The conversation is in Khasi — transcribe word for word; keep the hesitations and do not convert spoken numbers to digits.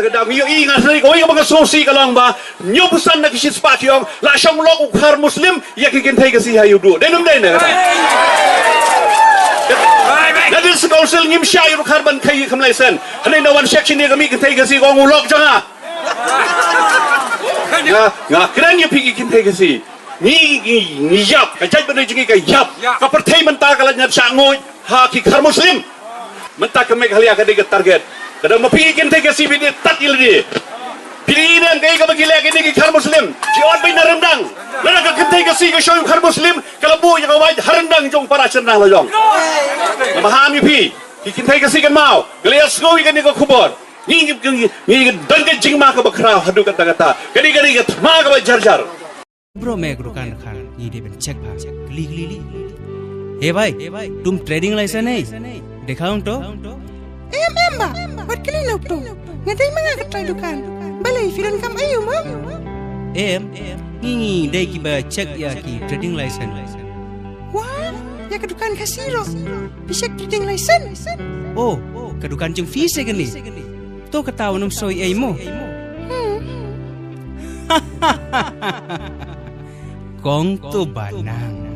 Ka dang ïohi nga sdang kawei kaba nga sngewsih ka long ba hynñiew percent na ki shispah ki ong la shong lok u Khar Muslim ïa ki kynthei Khasi ha ïuh duh. Dei ne ym dei ne kata? Na District Council ngim shah ïa u Khar ban khei kam license. Hangne na wan shek shini ka mih kynthei Khasi ka ong u lok jong nga. Nga, nga kren ïa phi ki kynthei Khasi. Ngi, ngi, ngi ïap, ka jaitbynriew jong ngi ka ïap. Ka pyrthei mynta ka la ñiad shah nguid ha ki Khar Muslim. Mynta ka Meghalaya ka dei ka target. Ka dang ma phi ki kynthei Khasi phi dei tat ïa lade. Phi dei ïa nem kaei kaba ki leh kine ki Khar Muslim. Ki ot beit na ryndang. Lada ka kynthei Khasi ka shong Khar Muslim ka la buh ïa ka wait ha ryndang jong para shynrang la jong. Nga maham ïa phi ki kynthei Khasi kynmaw. Nga la ïa sngew ïa kane ka khubor. Ngi, ngi, ngi, ngi don ka jingma kaba khraw haduh katta katta. Ka dei, ka dei ka thma kaba jar jar. Bro, me ka dukan khan ngi dei ban check bha. Kli kli li. He bhai, tum trading license hai? Dikhaun to. Em em ba, wat kli no to. Nga dei ma nga ka trai dukan. Balei phi donkam aïu mo? Em, ngi ngi dei kiba check ïa ki trading license. Wah, ïa ka dukan Khasi ruh phi check trading license? Oh, ka dukan jong phi se kane. To kata wat nym soi ei mo. Hmm. Kong to ba nang.